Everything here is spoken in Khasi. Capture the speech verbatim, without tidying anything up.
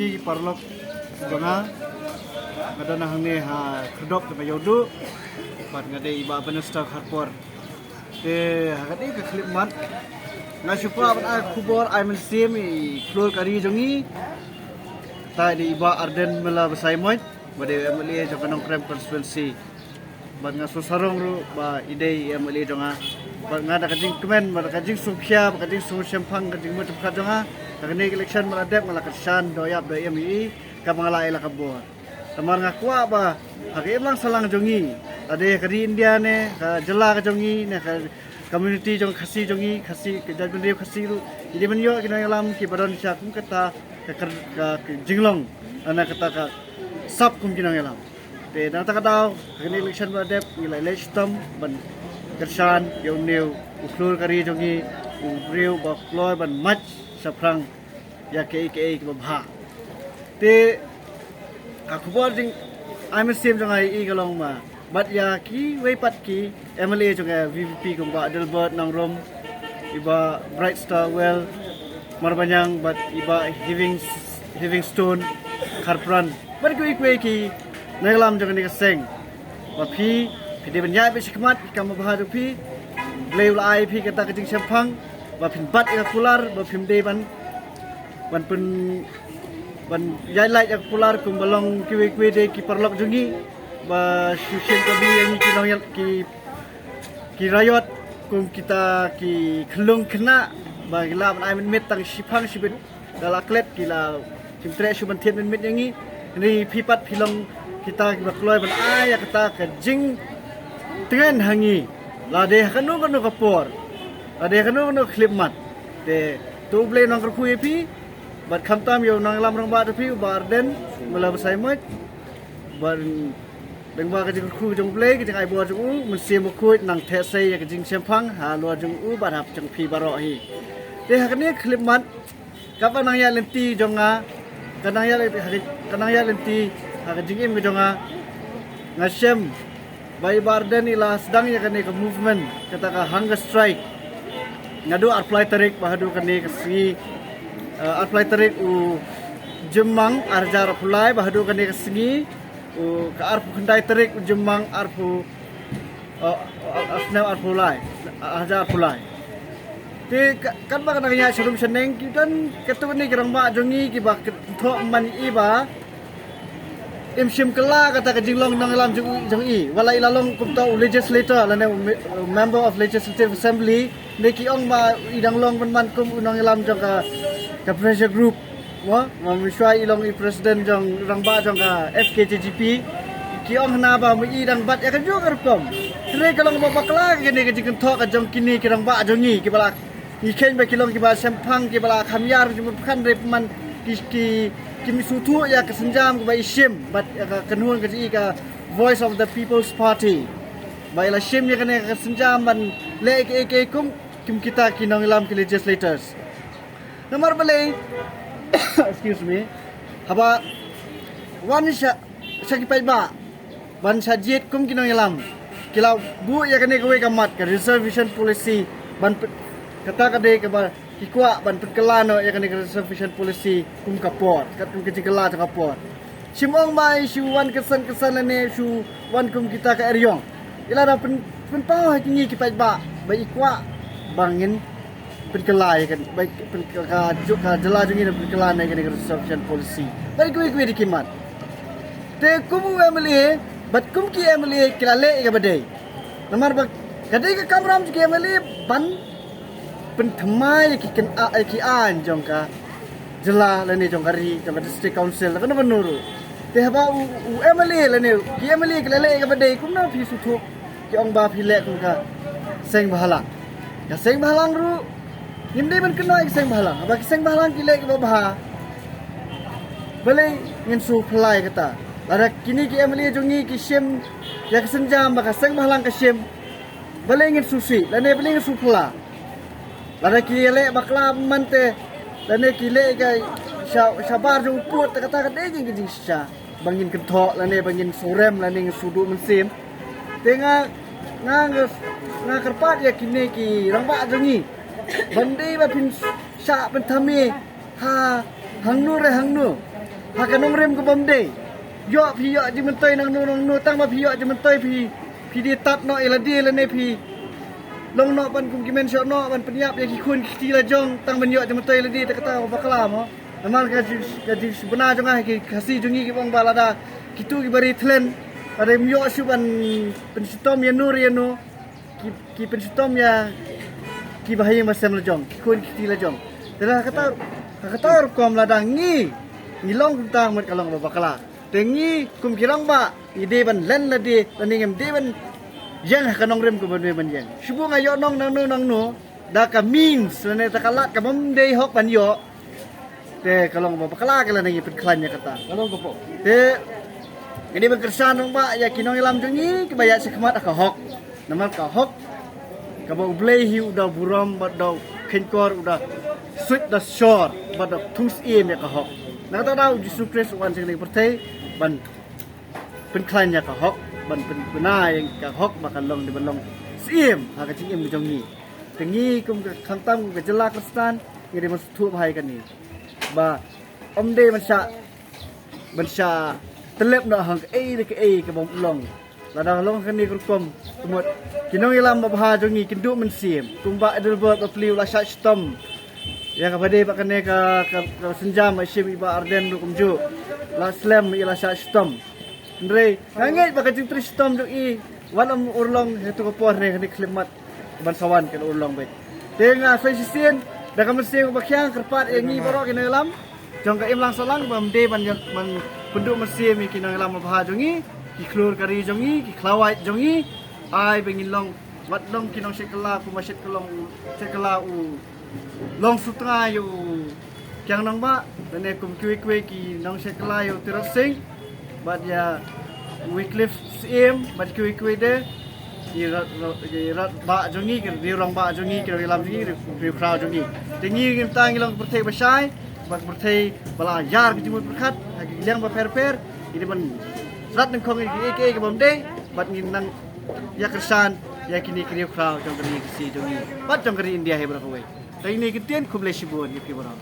Ki paralok jong nga, nga don hangne ha khyrdop jong ka Ïewduh, bad nga dei i Bah Bannister Kharpor. Te ha kane ka khyllipmat nga shu kwah ban ai khubor ai mynsiem ïa i khlur ka ri jong ngi. Te i dei i Bah Ardent Miller Basaiawmoit, ba dei u M L A jong ka Nongkrem constituency. Bad nga sngewsarong ruh ba i dei i M L A jong nga. Bad nga da ka jingkmen, bad ka jingsngewkhia, bad ka jingsngewshemphang, ka jingmut jingpyrkhat jong nga, ha kane ka election ba la dep nga la kyrshan doh ïap doh im ïa i, kaba nga la ai la ka bor. Namar nga kwah ba ha ka imlang sahlang jong ngi, lada ka ri India ne ka jylla ka jong ngi ne ka community jong Khasi jong ngi, Khasi ka jaitbynriew Khasi ruh, i dei ban ïoh ki nongïalam kiba don sha kum kata ka, ka, ka, ka jinglong, na kata ka sap kum ki nongïalam. Te na kata ka daw, ha kane ka election ba la dep ngi la leit shitom ban kyrshan ïa une u khlur ka ri jong ngi, u briew ba kloi ban mad shaphrang ïa kaei kaei kaba bha. Te ka khubor jingai mynsiem jong nga ïa i ka long ba bad ïa kiwei pat ki M L A jong ka V P P kum Bah Adelbert Nongrum, i Bah Brightstar Well Marbaniang, bad i Bah Heaving, Heavingstone Kharpran, bad kiwei kiwei ki nongïalam jong kane ka seng. Ba phi, phi dei ban ïaid beit shakhmat ki kam babha jong phi. Blei u la ai phi kata ka jingshemphang ba phin bat ïa ka kular, ba phim dei ban, ban pyn, ban ïaid lait ïa ka kular kumba long kiwei kiwei de ki paralok jong ngi ba shu shim ka bri ïa ngi ki nongïal, ki, ki raiot, kum kita ki khyllung khynnah ba ki lah ban ai mynmiet tang shiphang shibit. Da la klet ki la shim treh shu ban thied mynmiet ïa ngi. Hynrei phi pat phi long kita kiba kloi ban ai ïa kata ka jingtngen ha ngi, lada ha kano kano ka por, lada ha kano kano ka khyllipmat. Te to U Blei un nang kyrkhu ïa phi bad khamtam ïa u nongïalam rangbah jong phi, u Bah Ardent Miller Basaiawmoit. Bad lyngba ka jingkyrkhu jong U Blei, ka jingai bor jong u, Mynsiem Bakhuid un nang theh sei ïa ka jingshemphang halor jong u bad ha jong phi baroh hi. Te ha kane ka khyllipmat, kaba nang ïaid lynti jong nga, ka nang ïaid, ka nang ïaid lynti ha ka jingim ka jong nga, nga shem ba i Bah Ardent i la sdang ïa kane ka movement, kata ka hunger strike, naduh arphew lai tarik ba haduh kane ka sngi, eh, arphew lai tarik u Jymmang ar hajar arphew lai ba haduh kane ka sngi, u, ka arphew khyndai tarik u Jymmang arphew, eh, eh, snem arphew lai, ar hajar arphew lai. Te ka, katba ka nang ïaid sharum shaneng, ki don katto katne ki rangbah jong ngi kiba kynthoh man ïa i ba im shim kylla kata ka jinglong nongïalam jong, jong i. Wat la i la long kumta u legislator lane u me-, u member of Legislative Assembly, ne ki ong ba i dang long ban man kum u nongïalam jong ka, ka pressure group. Mo, mo mynshuwa i long i president jong rangbah jong ka F K J G P. Ki ong hana ba mo i dang bat ïa kajuh ka rukom. Hynrei ka long ba bakla kane ka jingkynthoh ka jong kine ki rangbah jong ngi kiba la, ngi kheiñ ba ki long kiba shemphang, kiba la kham ïar jingmut pyrkhat, hynrei pynban ki, ki, kim sngewthuh ïa ka sienjam kaba i shim bad ïa ka kynhun ka jong i ka Voice of the People's Party. Ba i la shim ïa kane ka sienjam ban leh ïa kaei kaei kum, kum kita ki nongïalam ki legislators. Namar balei, excuse me, haba wan sha, sha ki paidbah ban shah jied kum ki nongïalam, ki la buh ïa kane kawei ka mat, ka reservation policy, ban pyn-, kata ka dei kaba ki kwah ban pynkylla noh ïa kane ka reservation policy kum ka por, katkum ka jingkylla jong ka por. Shim ong ba i shu wan kynsan kynsan lane shu wan kum kita ka eriong. I la da pyn, pynpaw ha ki ngi ki paidbah ba i kwah ba ngin pynkylla ïa kane, ba pyn, ka, ka, ka jylla jong ngi na pynkylla na ïa kane ka reservation policy. Ba i kiwei kiwei de ki mat. Te kum u M L A bad kum ki M L A ki la leh ïa kaba dei. Namar ba ka dei ka kamram jong ki M L A ban pynthymmai ïa ki kyn, a, ïa ki aiñ jong ka jylla lane jong ka ri, jong ka district council, kano kano ruh. Te haba u, u M L A lane ki M L A ki la leh ïa kaba dei, kumno phi sngewthuh ki ong ba phi leh kum ka seng bhalang. Ka seng bhalang ruh ngim dei ban kynnoh ïa ka seng bhalang. Haba ki seng bhalang ki leh kaba bha, balei ngin shu phylla ïa kata? Lada kine ki M L A jong ngi ki shim ïa ka sienjam ba ka seng bhalang ka shim, balei ngin shu sih lane balei ngin shu phylla? Lada ki leh bakla man te lane ki leh ka sha, shabar jong u pud, te kata ka dei ka jingshisha ba ngin kynthoh lane ba ngin surem lane ngin shu duh mynsiem. Te nga, nga, nga, nga kyrpad ïa kine ki rangbah jong ngi ban dei ba phin shah pynthame ha hangno re hangno. Ha ka nongrim ka bym dei. Ïoh phi ïoh jingmyntoi nangno nangno, tang ba phi ïoh jingmyntoi phi, phi dei tad noh ïa lade lane phi long noh ban kum ki menshoh noh ban pynïap ïa ki khun ki kti la jong tang ban ïoh jingmyntoi ïa lade, te kata ka bakla mo. Namar ka jing, ka jingbna jong nga ha ki Khasi jong ngi ki ong ba lada kitu kiba ri thlen, lada ym ïoh shuh ban pynshitom ïano re ïano, ki, ki pynshitom ïa kiba ha ïing ba sem la jong, ki khun ki kti la jong. Te ha kata, ha kata rukom lada ngi, ngi long kumta mut ka long kaba bakla. Te ngi kum ki rangbah ngi dei ban len lade, lane ngim dei ban ïeng ha ka nongrim kaba me ban ïeng. Shu buh nga ïoh nong nangno nangno da ka means lane da ka lad ka bym dei hok ban ïoh. Te ka long kaba bakla ka, lada ngi pynkhlaiñ ïa kata. Ka long ka pok. Te ngi dei ban kyrshan rangbah ïa ki nongïalam jong ngi kiba ïaid shakhmat ha ka hok. Namar ka hok kaba U Blei hi u da burom bad da kheiñkor, u da suit da shor bad da thung syiem ïa ka hok. Na kata da U Jisu Khrist u wan sha kane ka pyrthei ban pynkhlaiñ ïa ka hok, ban pynbna ïa ka hok ba kan long dei ban long syiem ha ka jingim ka jong ngi. Te ngi kum ka, khamtam kum ka jylla Khristan ngi dei ban sngewthuh bha ïa kane ba ym dei ban shah, ban shah tyllep noh ha kaei re kaei ka bym long. Lada long kane ka rukom, ka mut ki nongïalam babha jong ngi kin duh mynsiem. Kumba Adelbert Bapli u la shah shitom ïa kaba dei ba kane ka, ka, ka sienjam, i shim i Bah Ardent ruh kumjuh. La slem i la shah shitom. Hynrei nga ngeit ba ka jingtrei shitom jong i wat ym urlong ha tu ka por ne, kane ka khyllipmat ban sa wan kan urlong beit. Te nga sa shisien da ka mynsiem kaba khiang kyrpad ïa ngi baroh ki nongïalam jong ka imlang sahlang ba ym dei ban, ban pynduh mynsiem ïa ki nongïalam babha jong ngi, ki khlur ka ri jong ngi, ki khlawait jong ngi. Ai ba ngin long, wat long ki nongshit kylla kumba shit kylla u, shit kylla u Long Sutnga ïa u Kiang Nangbah, lane kum kiwei kiwei ki nongshit kylla ïa u Tirot Sing bad ïa u Wycliffe Syiem bad kiwei kiwei de, ki rat, rat, ki rat bah jong ngi, ki riew rangbah jong ngi, ki riew ïalam jong ngi, riew khraw jong ngi. Te ngi ngim tang ngi long ka pyrthei ba shai bad ka pyrthei ba la ïar ka jingmut pyrkhat ha ki liang ba pher pher. Ngi dei ban rat nyngkong ïa kiei kiei ki bym dei bad ngin nang ïa kyrshan ïa kine ki riew khraw jong ka ri Khasi jong ngi bad jong ka ri India hi baroh kawei. Te ine ki ktien, khublei shibun ïa phi baroh.